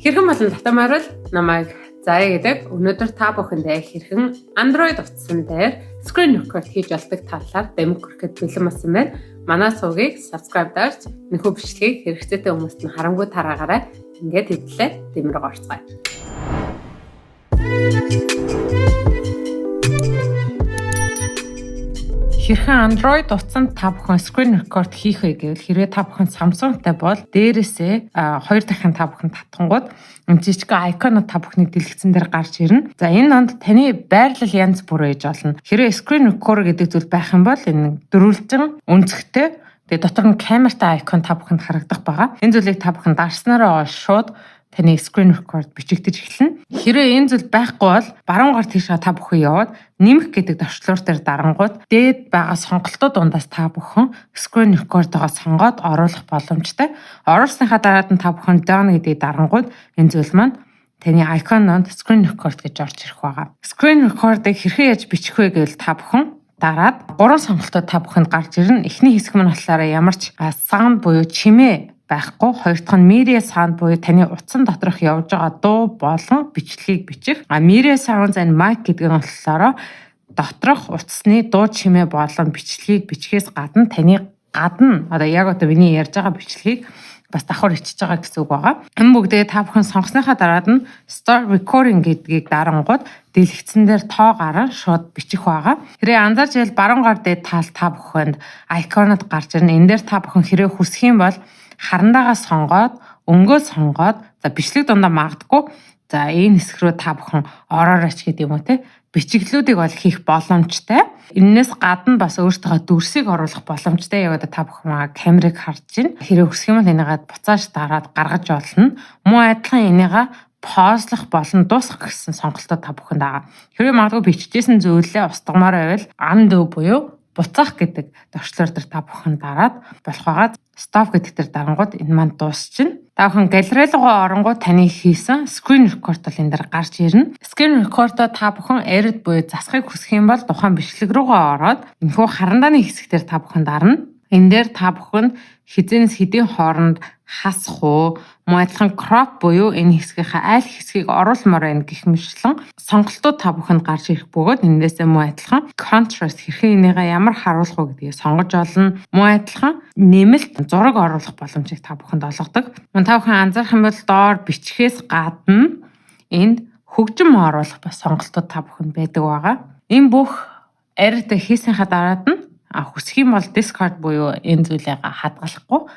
Хэрхэн болон татамаар л намайг Заяа гэдэг. Өнөөдөр та бүхэндээ хэрхэн Android утсан дээр screen record хийж болдог талаар demo хүрэхэд бэлэн болсон байна. Манай сувгийг subscribe дарж энэхүү бичлэгийг хэрэгцээтэй хүмүүст нь харамгүй тараагаарай. Ингээд хэвлээ demo руу орцгоё. Хэрхэн Android утсанд та бүхэн screen record хийх вэ гэвэл хэрвээ та бүхэн Samsung-тай бол дээрээсээ хоёр дахин та бүхэн татангууд жижиг icon та бүхний дэлгэцэн дээр гарч ирнэ. За, энэ онд таны байрлал янз бүр байж болно. Хэрвээ screen record гэдэг зүйл байх юм бол энэ дөрвөлжин өнцөгтэй, тэгээ дотор нь камертай icon та бүхэнд харагдах байгаа. Энэ зүйлийг та бүхэн дарснараа шууд таны screen record бичигдэж эхэлнэ. Хэрвээ энэ зүйл байхгүй бол баруун гар тийшээ та бүхэн яваад нэмэх гэдэг товчлуур дээр дарангууд дээд байгаа сонголтууд дундаас та бүхэн screen record-оогоо сонгоод оруулах боломжтой. Оруулсныхаа дараа нь та бүхэн done гэдгийг дарангууд энэ зүйл маань таны icon-онд screen record гэж орж ирэх байгаа. Screen record-ыг хэрхэн яаж бичих вэ гэвэл та бүхэн дараад гурван сонголтууд та бүхэнд гарч ирнэ. Эхний хэсэг нь болохоор ямар ч sound буюу чимээ байхгүй. Хоёр дахь нь media sound буюу таны утсан доторх явж байгаа дуу болон бичлэгийг бичих. А media sounds and mic гэдэг нь болохоор доторх утасны дуу чимээ болон бичлэгийг бичгээс гадна таны гадна одоо яг одоо миний ярьж байгаа бичлэгийг бас давхар ичиж байгаа гэсэн үг байгаа. Энэ бүгдээ та бүхэн сонгосныхаа дараад нь start recording гэдгийг дарангууд дэлгэцэн дээр тоо гарan шууд бичих байгаа. Хэрвээ анзаарч байвал баруун гар дээд тал та бүхэнд icon-од гарч ирнэ. Энэ дээр та бүхэн хэрвээ хүсэх юм бол харандаага сонгоод, өнгөө сонгоод, за, бичлэг дундаа магадгүй, за, энэ хэсэг рүү та бүхэн ороорой ч гэдэг юм уу, те, бичиглүүдийг бол хийх боломжтой. Энээс гадна бас өөртөө дүрсийг оруулах боломжтой. Яг одоо та бүхэн камерыг харж байна. Хэрэг хүсэх юм бол энийгээ буцааж дараад гаргаж болно. Мөн адилхан энийгээ pause-лох болон дуусгах гэсэн сонголтоо та бүхэнд байгаа. Хэрвээ магадгүй бичижсэн зүйлээ устгамаар байвал undo буюу буцаах гэдэг товчлуур дээр та бүхэн дараад болох байгаа. Stop гэдэг дээр дарангууд энэ маань дуусчихна. Та бүхэн галерей руугаа оронгууд таны хийсэн screen record бол энэ дээр гарч ирнэ. Screen record-о та бүхэн edit буюу засахыг хүсэх юм бол тухайн бичлэг рүүгээ ороод энэхүү харандааны хэсэг дээр та бүхэн дарна. Энэ дээр та бүхэн хэзээнээс хэдийн хооронд хасах уу, мөн адилхан crop буюу энэ хэсгийнхаа аль хэсгийг оруулмаар байна гэх мэтчлэн сонголтууд та бүхэнд гарч ирэх бөгөөд эндээсээ мөн адилхан contrast, хэрхэн энийгээ ямар харуулах уу гэдгийг сонгож олно. Мөн адилхан нэмэлт зураг оруулах боломжийг та бүхэнд олгодог. Мөн та бүхэн анзаарах юм бол доор бичгээс гадна энд хөгжим оруулах бас сонголтууд та бүхэнд байдаг байгаа. Энэ бүх edit хийсэнийхаа дараад нь хүсэх юм бол discard буюу энэ зүйлээ хадгалахгүй,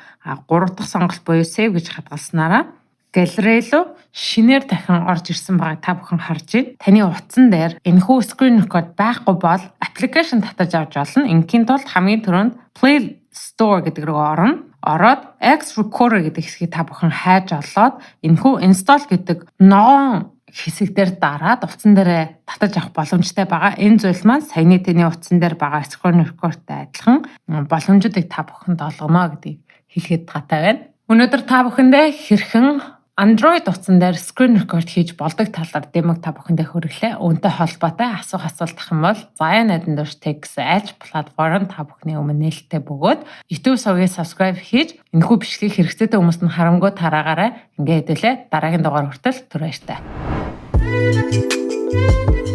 гурав дахь сонголт буюу save гэж хадгалснараа галерей руу шинээр дахин орж ирсэн байгааг та бүхэн харж байна. Таны утсан дээр энэхүү screen record байхгүй бол application татаж авч болно. Ингийн тулд хамгийн түрүүнд Play Store гэдэг рүү орно. Ороод X Recorder гэдэг хэсгийг та бүхэн хайж олоод энэхүү install гэдэг ногоон хэсэг дээр дараад утсан дээрээ татаж авах боломжтой байгаа. Энэ зүйл маань саяны таны утсан дээр байгаа screen record-тай адилхан боломжуудыг та бүхэнд олгоно гэдгийг хэлэхэд таатай байна. Өнөөдөр та бүхэндээ хэрхэн Android утсан дээр screen record хийж болдог талаар demo-г та бүхэндээ хүргэлээ. Үүнтэй холбоотой асуух асуулт ах юм бол Заяа найдан дурш тег гэсэн альж платформ та бүхний өмнө нээлттэй бөгөөд YouTube сувгийг subscribe хийж энэхүү бичлэгийг хэрэгцээтэй хүмүүст нь харамгүй тараагаарай. Ингээд хэдүүлээ дараагийн дугаар хүртэл түр баяртай. Thank you.